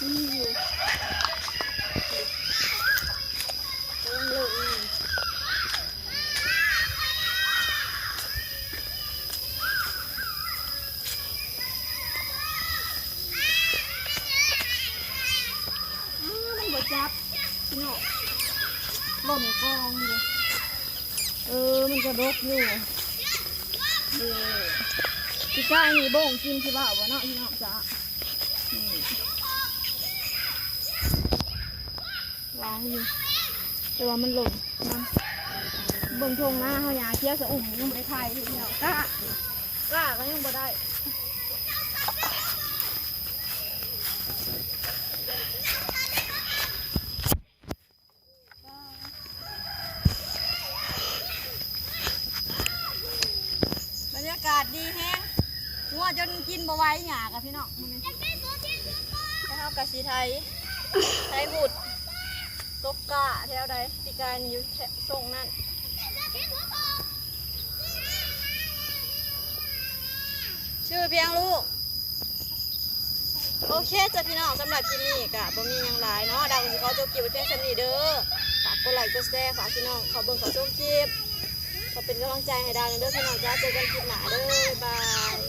ມີຢູ່ ກຳລັງເລີກງາມ. ອ້າວ ມັນບໍ່ຈັບ ພີ່ນ້ອງ ຫຼົ່ອນກອງຢູ່. ເອີ ມັນກະດົກຢູ່. ເອີ ປີກາຍນີ້ບົ້ງກິນ ຊິເວົ້າບໍ່ເນາະ ພີ່ນ້ອງຈ້າ. ນີ້ ຫຼາຍຢູ່ ແຕ່ວ່າມັນຫຼົ່ນນຳ. ເບິ່ງທົ່ງນາເຮົາ ຫຍ້າຂຽວຊະອຸ່ມ ຍັງບໍ່ໄດ້ໄຖຢູ່ ພີ່ນ້ອງ. ກ້າ ກ້າກະຍັງບໍ່ໄດ້. ບັນຍາກາດດີແຮງ ງົວຈົນກິນບໍ່ໄຫວຫຍ້າກະ ພີ່ນ້ອງ ມື້ນີ້. ແລ້ວເຮົາກະຊິໄຖ ໄຖຫຸດ ຕົກກ້າແຖວໃດ ປີກາຍນີ້ຢູ່ແຖວ ຊົງນັ້ນ. ຊື່ພຽງລູກ. ໂອເຄຈ້າ ພີ່ນ້ອງ ສຳລັບຄລິບນີ້ກະບໍ່ມີຫຍັງຫຼາຍເນາະ ດາວກະຊິຂໍຈົບຄລິບໄວ້ພຽງສ່ຳນີ້ເດີ. ຝາກກົດໄລກົດແຊ ຝາກພີ່ນ້ອງເຂົ້າເບິ່ງເຂົ້າຊົມຄລິບ ເຂົ້າເປັນກຳລັງໃຈໃຫ້ດາວແດ່ເດີ ພີ່ນ້ອງຈ້າ. ເຈີກັນຄລິບໜ້າເດີ ບາຍ.